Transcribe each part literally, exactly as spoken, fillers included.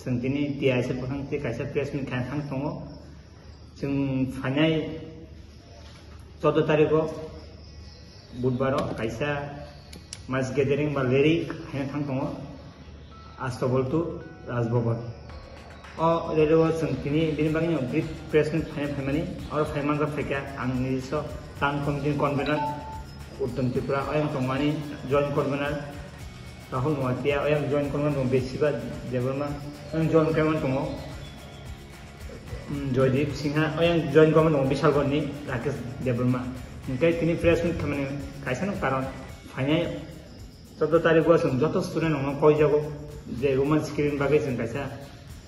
Chwng tini T I S F bwkhang tei kaisa press meet khaina thang tongo. Chwng phainai chordo tarikgo Budbaro kaisa mass gathering ba rally khaina thang tongo Astobol to Rajbhavan. O rally o chwng tini bini bagwino brief press meet khaina phaimani, oro phai manjak phaikha ang nijiswa town committee convener Uttom Tripura, oyang tongmani joint convener Rahul Noatia, oyang joint convener tongo Besiba Debbarma, oyang joint convener tongo, um, Joydeep Singha, oyang joint convener tongo Bisalgorni Rakesh Debbarma. Hingke tini press meet khamani kaisa no karon phainai chordo tarikgo chwng joto student rokno koijago je Roman script bagwi chwng kaisa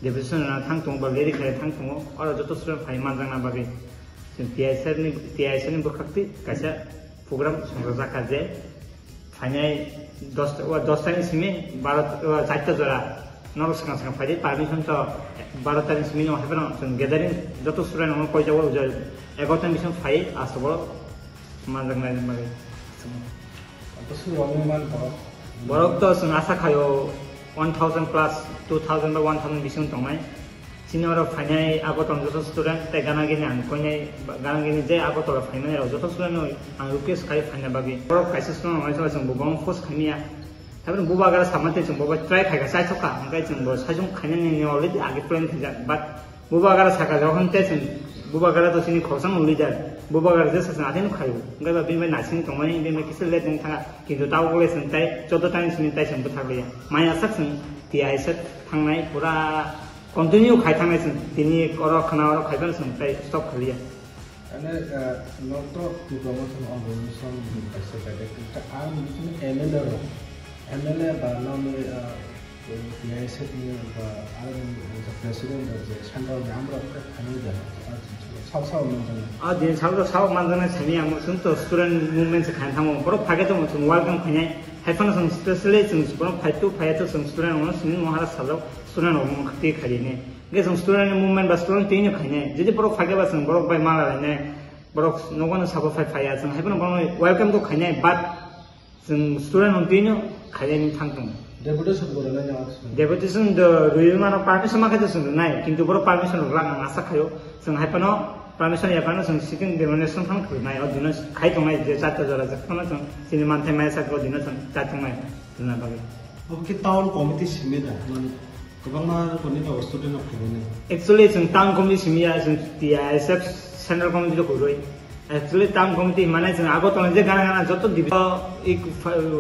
deputation rwna thang tongo ba rally khaina thang tongo, oro joto student phai manjakna bagwi. Chwng T I S F ni, T I S F ni bwkhak twi kaisa program songchajakha je phainai dosta, o dostani simi baro, o charta jora norok swkang swkang phaidi, permission to baro tani simi no haiphano chwng gathering joto student rokno koijago je egarota ni bising phai aswk manjaknai bagwi. Borok to chwng asa khaio one thousand plus, two thousand ba one thousand bising tongnai. Chini oro phainai Agartala joto student tei gana gini ang koinai, gana gini je Agartala phaimani rok joto student no ang request khai phaina bagwi. Borok kaisa student rok chwng bo bangma force khaimya. Tabuk bubagra samante chwng bo try khaika chai thokha, hingkai chwng bo sajung khainani already age plan khaijak, but Bubagra saka jokhon tei chwng bubagra to chini khoroksa no leader, bubagra jesa chwng athaino khaio, hwnkhe ba bini bai naising tongmani bini bai kisa late wng thangkha, kintu tabuk le chwng tei chordo tarikni simi tei chwng bwthak liya. Maya sak chwng T I S F thangnai pura continue khai thangnai chwng, tini oro khwna oro khai phano chwng tei stop khaliya. Ane, ah, nok to Tipra Motha ni organization ni kaisa package. Ang bini M L A rok, M L A ba nokni, ah, T I S F ni ba ang president ba je central ni amrok khe khainai da. Sao sao manjaknai. Ah, din sao sao manjaknai sani ang chwng to student movement se khaina thango. Borok phage tongmo chwng welcome khainai. Haiphano chwng specially chwng borok phai tu phai to chwng student rokno sini mohara salok student rokno khati khainai. Hingke chwng student ni movement ba student twi no khainai. Jodi borok phage ba chwng borok bai mala lainai. Borok nogo no sabo phai phaiya chwng haiphano borok welcome to khainai, but chwng student no twi no khainai ni thang tongo. Deputation bo rwnai no. Deputation do rwi mano permission ma khe to chwng rwnai, kintu borok permission rwglak ang asa khaio. Chwng haiphano permission ya phano chwng sitting demonstration phano khwlai nai. O dino khai tongnai je charta jora je phano chwng chini manthai maya sak o dino chwng chai tongnai rwna bagwi. Obo khe town committee simi da, mane kwbangma rokomni tabuk student rok phainai. Actually, chwng town committee simi ya, chwng T I S F central committee rok kwrwi. Actually, town committee hwnmani chwng Agartala je gana gana joto division, ik,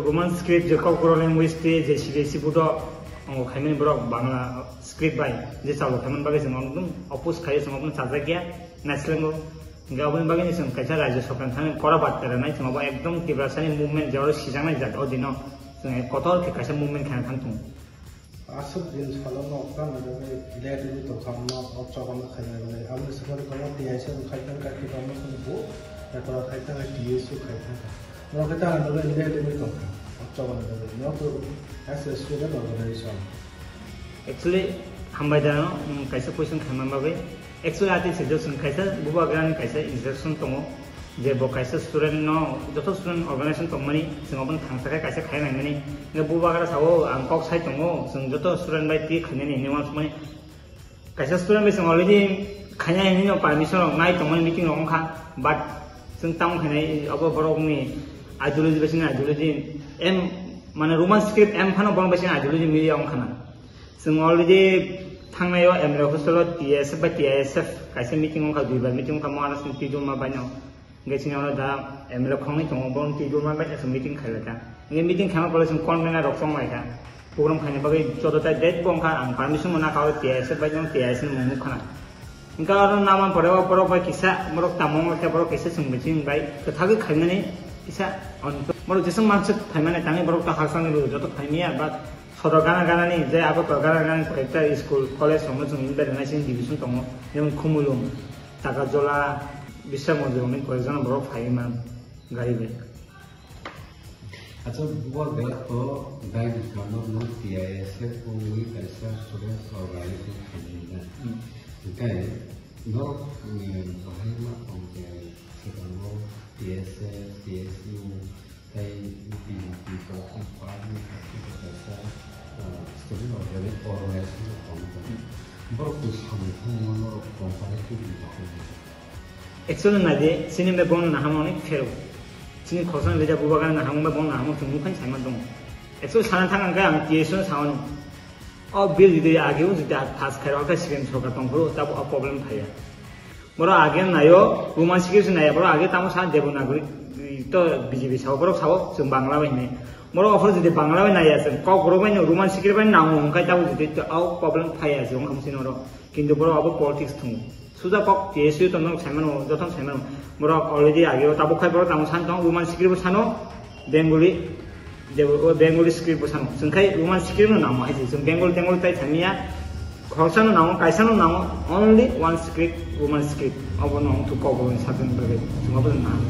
Roman script je Kokborok language tei je C B S E board o, o khaimani borok Bangla script bai je chalo khaimani bagwi chwng ekdom oppose khaio, chwng obono chajakya, naislengo. Hingke aboni bagwi chwng kaisa rajya sorkar thani kora batta rwnai, chwng obo ekdom Tiprasani movement je oro sijaknai jaga o dino chwng kotor khe kaisa movement khaina thang tongo. Aswk din salo no okra no bagwi late wngwi tongkha, no o choba no khaina bagwi. Aboni swkang tongma T I S F khai thang kha, Tiprasa Motha ni bo, Tiprasa khai thang kha, T S U khai thang kha. Norok khe tamo bagwi late wngwi tongkha, o choba no bagwi. No to as a student organization. Actually, hambai da no, mm, kaisa question khaima bagwi. Actually, ati sijak chwng kaisa bubagrani kaisa instruction tongo, je bo kaisa student no, joto student organization tongmani, chwng abono thangsa khe kaisa khai naimani. Hingke bubagra sao, ang kok sai tongo, chwng joto student bai twi khainani hinwi uansukmani. Kaisa student bai chwng already khaina hinwi no permission rok nai tongmani meeting rok wngkha, but chwng tamo khainai abo borokni ideology bai chini ideology em, mane Roman script em phano borok bai chini ideology milia wngkha na. Chwng already thangnai o M L A hostel o T S F bai T I S F kaisa meeting wngkha, duibar meeting wngkha Maharaj ni Tijolma bai no. Hingke chini oro da M L A khoroknwi tongo, borok Tijolma bai kaisa meeting khailai kha. Hingke meeting khaima pore chwng convener rok chonglai kha. Program khaina bagwi joto tai date bo wngkha, ang permission bo nakha o T I S F bai no T I S F ni mung nukha na. Hingke oro naman pore o borok bai kisa borok tamo wngkha, borok kisa chwng meeting bai kwthagwi khaimani kisa on borok jeswk manswk phaimani tangwi borok to hakchangni logi joto phaimya ba Sodor gana gana ni je abo to gana gana ni koi ekta school college rok no chwng ni bere nai sini division tongo, jemon Khumulwng, Takajola, Biswamoni rok ni koi ek jona borok phai man gari bai. Acha, bubagra to dai ni kamo no T I S F wngwi kaisa student organization khainai na. Hmm. Hingke norok, eh, bahai ma tong je swkango T S F, T S U, tei B J P to ang party ni party kaisa Student organization rok tong tong. Borok twi samung thangma norok compare twi twi tong. Actually naidi, chini be bono nahamo ni phero. Chini khosang leja bubagan nahamo be bono nahamo chwng mukhan saima dong. Actually sana thang ang khe ang T S O no sao no. O bill jodi age o jodi pass khairo khe C P M sorkar tongphuru tabo o problem phaiya. Borok age nayo Roman script se naiya, borok age tamo sa Devanagari to B J P sao, borok sao chwng Bangla bai hinwi. Borok ophor jodi Bangla bai naiya chwng kok borok bai no Roman script bai nango hwnkhe tabo jodi to o problem phaiya chwng khamsini oro. Kintu borok abo politics thungo. Suja kok T S U to nok saimano, joto saimano. Borok already age o tabuk khai borok tamo san tong, Roman script bo sano, Bengali, je o Bengali script bo sano. Chwng khai Roman script no namo hai se. Chwng Bengali, Bengali tai thangya. Khorsa no namo, kaisa no namo, only one script, Roman script. Abo no ang tu kok bo ni satung bagwi. Chwng abo no namo.